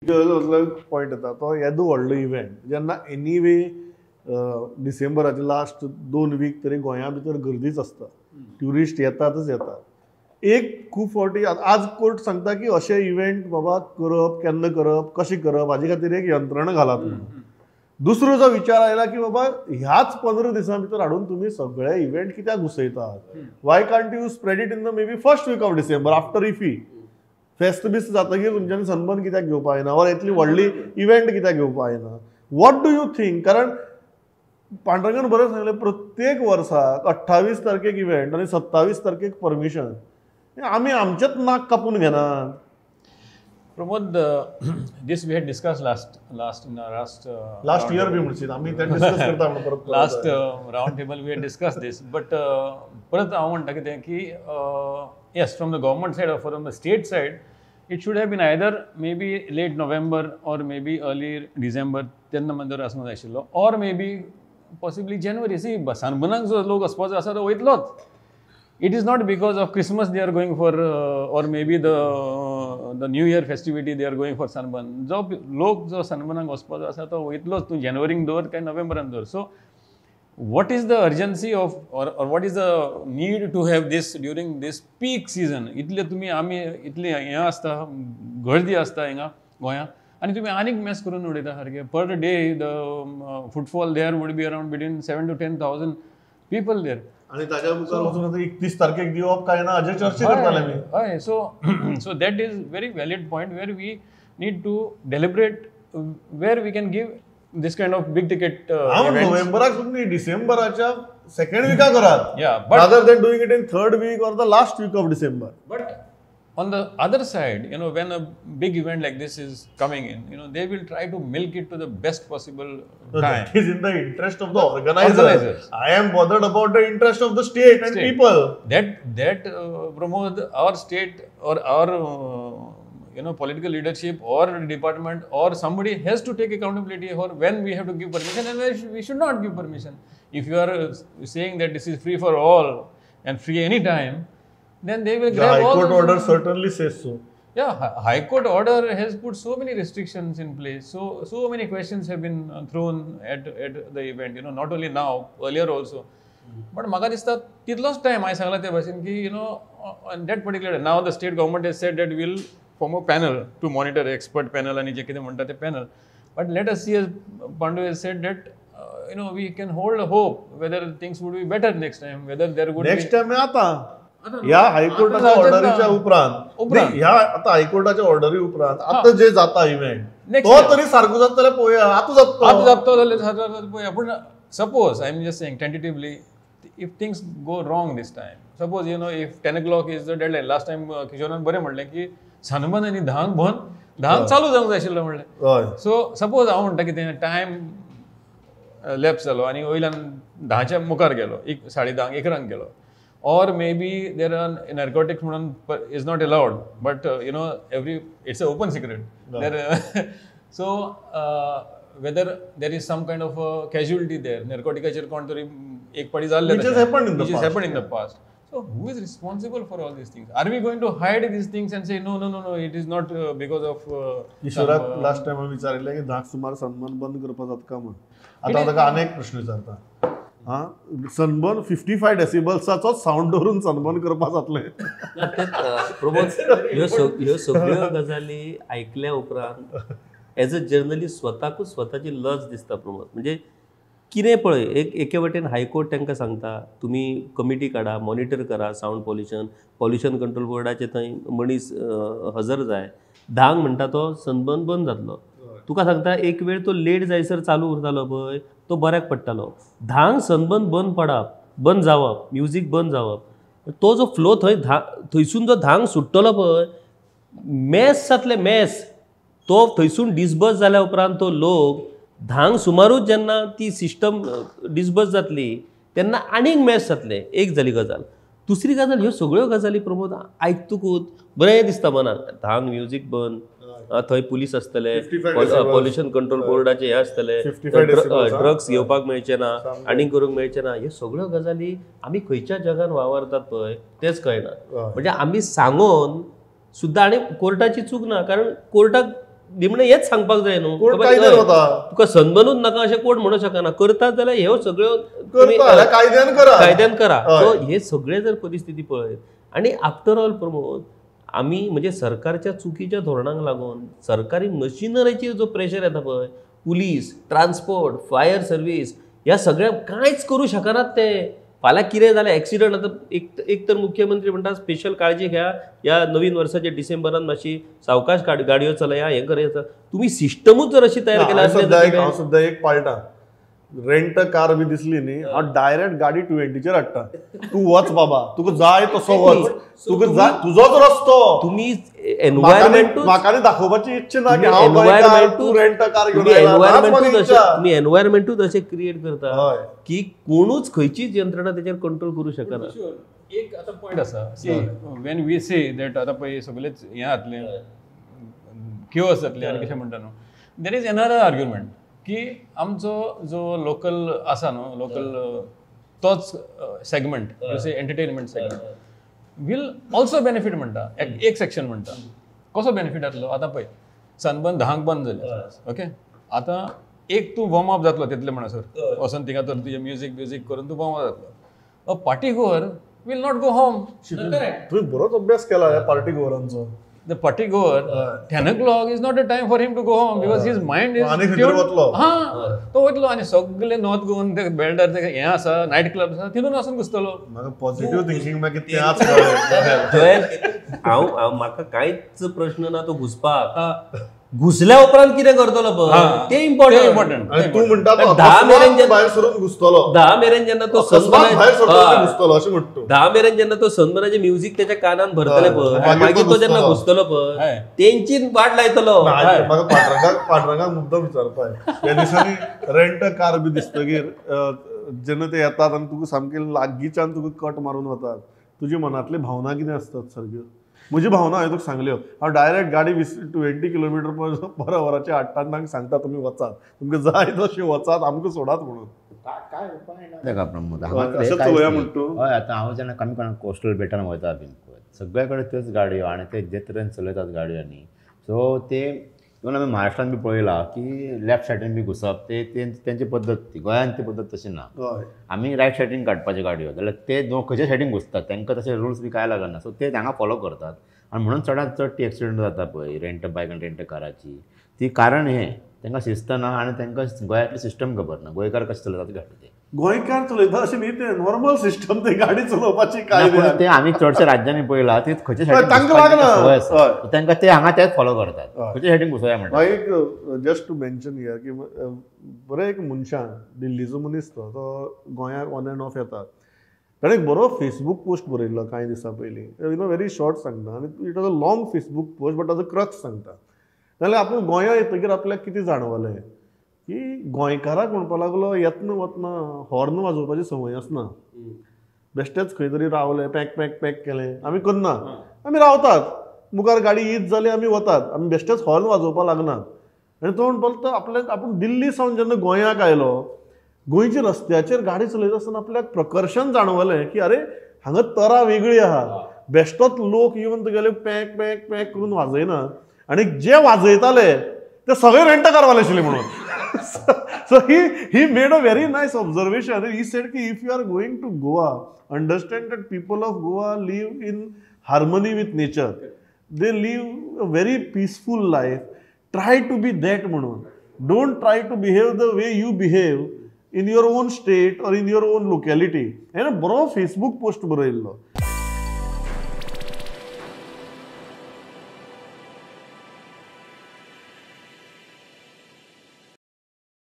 Point येता तो येदो व्हडलो इव्हेंट जेन्ना एनीवे डिसेंबराचे लास्ट 2 वीक तरी गोंया भितर गर्दीच आसता, ट्युरिस्ट येतातच येतात. एक खूब फावटी आज कोर्ट सांगता की अशे इव्हेंट बाबा करप, केन्ना करप, कशें करप हाजे खातीर एक यंत्रणा घालात म्हणून. दुसरो जो विचार आयला की बाबा ह्याच 15 दिसां भितर हाडून तुमी सगळे इव्हेंट कित्याक घुसयतात, why can't you spread it in the maybe first week of December after IFFI फेस्त बीस जातकीर तुमच्यानी सनबर्न कित्याक घेवपा येना वा इतली व्हडली इव्हेंट कित्याक घेवपा येना? What do you think? कारण पांडुरंगान बरें सांगलें, प्रत्येक वर्साक 28 तारखेक इव्हेंट आनी 27 तारखेक परमिशन, आमी आमचेच नाक कापून घेनात. Pramod, this we had discussed last last year बी म्हणशीत आमी ते डिस्कस करता म्हणून परत last round table we had discuss this. But परत हांव म्हणटा कितें की yes, from the government side or from the state side it should have been either maybe late November or maybe early December तेन्ना मंदर आसूंक जाय आशिल्लो, or maybe possibly January. See, सनबर्नाक जो लोक वचपाचो आसा तो वयतलोच. It is not because of Christmas they are going for or maybe the New Year festivity they are going for sunburn. जो लोक जो सनबर्नाक वचपाचो आसा तो वयतलोच, तूं जानेवारीक दवर काय नोव्हेंबरान दवर. So what is the urgency of or what is the need to have this during this peak season? इतले तुमी आमी इतले हें आसता, गर्दी आसता हिंगा गोंयांत, आनी तुमी आनीक मॅस करून उडयता सारकें. Per day the footfall there would be around between 7,000 to 10,000 people there. आनी ताच्या मुखार वचून आतां 31 तारखेक दिवप काय ना हाजेर चर्चा करताले आमी. हय, so so that is very valid point where we need to deliberate where we can give this kind of big ticket events. नोव्हेंबराक सुद्दां डिसेंबराच्या सेकंड विका करात, yeah, but rather than doing it in third week or the last week of December. But on the other side, you know, when a big event like this is coming in, you know, they will try to milk it to the best possible time. That is in the interest of the organizers. I am bothered about the interest of the state and people. That Pramod, our state or our you know, political leadership or department or somebody has to take accountability for when we have to give permission and when we should not give permission. If you are saying that this is free for all and free any time, then they will grab the High all Court order certainly says so. Yeah, High Court order has put so many restrictions in place. So many questions have been thrown at the event, you know, not only now, earlier also. But म्हाका दिसता तितलोच time हांवें सांगला ते भाशेन की, you know, on that particular, now the state government has said that we'll form a panel to monitor, expert panel आनी जे कितें म्हणटा ते panel. But let us see, as Pandu has said that, you know, we can hold a hope whether things would be better next time, whether there would next time आतां ह्या हायकोर्टाच्या ऑर्डरीच्या उपरांत, ह्या आतां हायकोर्टाच्या ऑर्डरी उपरांत आतां जे जाता इव्हेंट तो तरी सारको जाता जाल्यार पळोवया. आतां जाता, आतां जाता जाल्यार पळोवया. पूण suppose, I am just saying tentatively, if things go wrong this time, suppose, you know, if 10 o'clock is the deadline, last time किशोरान बरें म्हणलें की सनबर्न आनी 10 बंद, 10 चालू जावंक जाय आशिल्लो म्हणलें. सो सपोज हांव म्हणटा कितें, टायम लॅप्स जालो आनी वयल्यान 10च्या मुखार गेलो, एक 10:30 11 गेलो, or maybe there are narcotics म्हणून is not allowed, but you know, every, it's an open secret. No. There, so whether there is some kind of a casualty there, narcoticaचेर कोण तरी एक पाटी जाल्लें, which has happened in the which past. Has happened in the past. So who is responsible for all these things? Are we going to hide these things and say no, no, no, no, it is not because of किशोराक last time हांवें विचारिल्लें की 10 सुमार sunburn बंद करपाक जाता काय म्हूण. आतां ताका आनी एक प्रश्न विचारता, हां, सनबर्न 55 डेसिबल्साचो सावंड दवरून सनबर्न करपाक जातलें? प्रमोद, ह्यो सगळ्यो गजाली आयकल्या उपरांत एज अ जर्नलिस्ट स्वताकूच स्वताची लज दिसता प्रमोद. म्हणजे कितें पळय, एक एके वटेन हायकोर्ट तांकां सांगता तुमी कमिटी काडा, मॉनिटर करा सावंड पॉल्युशन, पॉल्युशन कंट्रोल बोर्डाचे थंय मनीस हजर जाय. 10 म्हणटा तो सनबर्न बंद जातलो. तुका सांगता एक वेळ तो लेट जायसर चालू उरतालो पळय तो बऱ्याक पडटालो. 10 सनबर्न बंद पडप, बंद जावप, म्युजीक बंद जावप, तो जो फ्लो थंय थंयसून जो 10 सुट्टलो पळय, मॅस जातलें मॅस. तो थंयसून डिसबर्स जाल्या उपरांत तो लोक 10 सुमारूच जेन्ना ती सिस्टम डिसबर्स जातली तेन्ना आनीक मॅस जातलें. एक जाली गजाल. दुसरी गजाल, ह्यो सगळ्यो गजाली प्रमोद आयकतकूच बरें दिसता मनाक, 10 म्युजीक बंद, थंय पुलीस आसतले, पॉल्युशन कंट्रोल बोर्डाचे हे आसतले, ड्रग्स घेवपाक मेळचे ना, आनीक करूंक मेळचे ना. ह्यो सगळ्यो गजाली आमी खंयच्या जगान वावरतात पळय तेच कळना. म्हणजे आमी सांगून सुद्दां, आनी कोर्टाची चूक ना, कारण कोर्टाक निमणें हेंच सांगपाक जाय न्हू, तुका सनबर्नूच नाका अशें कोण म्हणूंक शकना. करतात जाल्यार ह्यो सगळ्यो कायद्यान करा, कायद्यान करा. सो हे सगळे जर परिस्थिती पळयत आनी आफ्टर ऑल प्रमोद, आमी म्हणजे सरकारच्या चुकीच्या धोरणांक लागून सरकारी मशिनरीचेर जो प्रेशर येता पळय, पुलीस, ट्रान्सपोर्ट, फायर सर्वीस ह्या सगळ्यांक कांयच करूं शकनात ते. फाल्यां कितें जालें एक्सिडंट, आतां एक तर मुख्यमंत्री म्हणटा स्पेशल काळजी घ्या, ह्या नवीन वर्साच्या डिसेंबरान मातशी सावकाश गाडयो चलया, हें करया. तुमी सिस्टमूच जर अशी तयार केल्या. हांव सुद्दां एक पाळटा, रेंट कार बी दिसली न्ही, हांव डायरेक्ट गाडी 20चेर हाडटा. तूं वच बाबा, तुका जाय तसो वच, तुका जाय तुजोच रस्तो. तुमी एनवायरमेंट म्हाका दाखोवपाची इच्छा ना की हांव तूं रेंट कार घेवन तुमी एनवायरमेंटूच अशें क्रिएट करता की कोणूच खंयचीच यंत्रणा तेचेर कंट्रोल करूं शकना. एक आतां पॉयंट आसा, when we say that आतां पळय सगळेच हें जातलें, क्योस जातलें आनी कशें म्हणटा न्हू, there is another argument की आमचो जो लोकल आसा न्हू, लोकल तोच सेगमेंट, जशें entertainment segment will also benefit म्हणटा. एक सेक्शन म्हणटा कसो बेनिफीट जातलो. आतां पळय सनबर्न 10 बंद जालें, ओके, आतां एक तूं वॉर्म अप जातलो तितले म्हणसर वचून थिंगा तर तुजें म्युजीक ब्युजीक करून तूं वॉर्म अप जातलो. A party goer will not go home. तुवें बरोच अभ्यास केला ह्या party गोअरांचो. The party goer, 10 o'clock is not a time for him to go home because his mind is tuned. हां, तो वतलो आनी सगळे नॉर्थ गोवन ते बेल्डर ते हें आसा, नायट क्लब आसा, तितून वचून घुसतलो. म्हाका पॉझिटिव्ह थिंकींग मागीर तेंच कळ्ळें. हांव म्हाका कांयच प्रश्न ना तो घुसपाक. घुसल्या उपरांत कितें करतलो पळय तें इम्पॉर्टंट. तूं म्हणटा 10 मेरेन भायर सरून घुसतलो, 10 मेरेन जेन्ना तो सनबर्न अशें म्हणटा, 10 मेरेन जेन्ना तो सनबर्नाचें म्युजीक तेच्या कानान भरतले पळय, मागीर तो जेन्ना घुसतलो पळय तेंची वाट लायतलो. म्हाका पांडुरंगाक मुद्दम विचारपाक, ह्या दिसांनी रेंट कार बी दिसतगीर जेन्ना ते येतात आनी तुका सामके लागींच्यान तुका कट मारून वतात, तुजी मनांतली भावना कितें आसतात सारक्यो? म्हजी भावना हांवें तुका सांगल्यो. हांव डायरेक्ट गाडी 20 किलोमिटर पर वराचे हाडटा आनी तांकां सांगता तुमी वचात, तुमकां जाय तशें वचात, आमकां सोडात म्हणून. काय उपाय ना ताका प्रमोद. अशें म्हणटा. हय, आतां हांव जेन्ना कमी कोणा कोस्टल बेटान वयता बीन सगळे कडेन त्योच गाडयो आनी ते जे तरेन चलयतात गाडयो न्ही, सो ते इवन आमी महाराष्ट्रान बी पळयलां की लेफ्ट सायडीन बी घुसप ते तेंची पद्दत ती. गोंयांत ती पद्दत तशी ना. आमी रायट सायडीन काडपाच्यो गाडयो जाल्यार ते खंयच्या सायडीन घुसतात, तांकां तशे रुल्स बी कांय लागना. सो ते हांगा फॉलो करतात आनी म्हणून चडांत चड ती एक्सिडंट जाता पळय रेंट बायक आनी रेंट काराची. ती कारण हें तांकां शिस्त ना आनी तांकां गोंयांतली सिस्टम खबर ना, गोंयकार कशें चलयतात गाडी ते. गोंयकार चलयता अशें न्ही, तें नॉर्मल सिस्टम ते गाडी चलोवपाची काय ते आमी चडशे राज्यांनी पळयलां ती खंयच्या सायडीन तांकां ते हांगा तेच फॉलो करतात, खंयच्या सायडीन घुसोया म्हणटा. एक जस्ट टू मेन्शन here की बरें एक मनशान, दिल्लीचो मनीस तो गोंयाक ऑन एंड ऑफ येता, ताणें एक बरो फेसबूक पोस्ट बरयल्लो कांय दिसां पयलीं, you know very short सांगता आनी it was a long Facebook post but ताजो क्रक्स सांगता. नाल्यार आपूण गोंया येतकीर आपल्याक कितें जाणवलें की गोंयकाराक म्हणपाक लागलो येतना वतना हॉर्न वाजोवपाची संवय आसना, बेश्टेच खंय तरी रावले पॅक पॅक पॅक केलें, आमी करना, आमी रावतात, मुखार गाडी येत जाली आमी वतात, आमी बेश्टेच हॉर्न वाजोवपाक लागना. आनी तो म्हणपाक लागलो आपल्याक आपूण दिल्ली सावन जेन्ना गोंयाक आयलो, गोंयच्या रस्त्याचेर गाडी चलयता आसतना आपल्याक प्रकर्शन जाणवलें की अरे हांगा तरा वेगळी आहा, बेश्टोच लोक येवन तुगेले पॅक पॅक पॅक करून वाजयना आनी जे वाजयताले ते सगळे रेंट कारवाले आशिल्ले म्हणून. So he made a very nice observation. He said ki if you are going to Goa, understand that people of Goa live in harmony with nature. They live a very peaceful life. Try to be that म्हणून. Don't try to behave the way you behave in your own state or in your own locality. हें बरो Facebook post बरयल्लो.